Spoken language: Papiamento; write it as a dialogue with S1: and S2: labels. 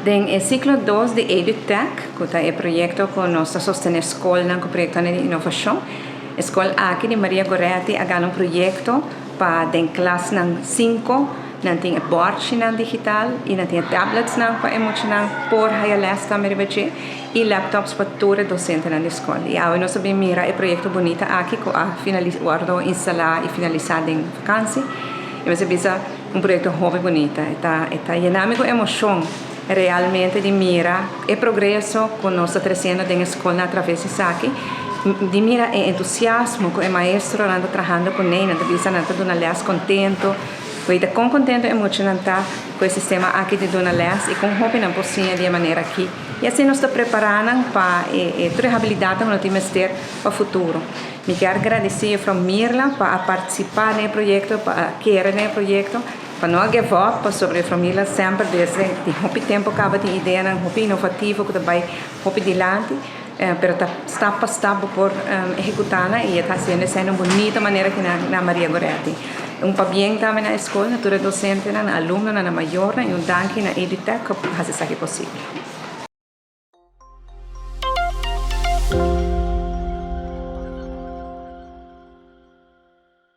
S1: Den e ciclo 2 di EduTech, cu ta e proyecto cu nos ta sostene scolnan cu proyectonan di innovacion, e scol aki di Maria Goretti a gana un proyecto pa den klasnan 5 nan tin e bordnan digital y nan tin e tabletsnan pa e muchanan por haya les tambe riba dje y laptops pa tur e docentenan di scol. Y awe nos a bin mira e proyecto bunita aki cu a wordo instala y finalisa den vakantie. Y mi bisa, un proyecto hopi bunita. E ta yena mi cu emocion realmente di mira e progreso cu nos ta treciendo den scol atraves di esaki. Di mira e entusiasmo cu e maestronan ta trahando cu ne, nan ta bisa nan ta duna les contento. Pues ta con contento e muchanan ta cu e sistema aki di duna les y con hopi nan por siña di e manera aki. Y asina nos ta preparando pa e habilidad cu nos tin pa futuro. Mi kier gradici juffrouw Mirla pa participa den e proyecto, pa kere den e proyecto, pa no give up, pasobra juffrouw Mirla semper desde di hopi tempo caba tin ideanan hopi innovativo cu ta bay hopi dilanti, pero ta stap pa stap por ehecuta y ta haciendo di un bunita manera aki na Maria Goretti. Un pabien tambe na scol, na tur docente, na alumno, na mayor, y un danki na EduTech cu a haci esaki posibel.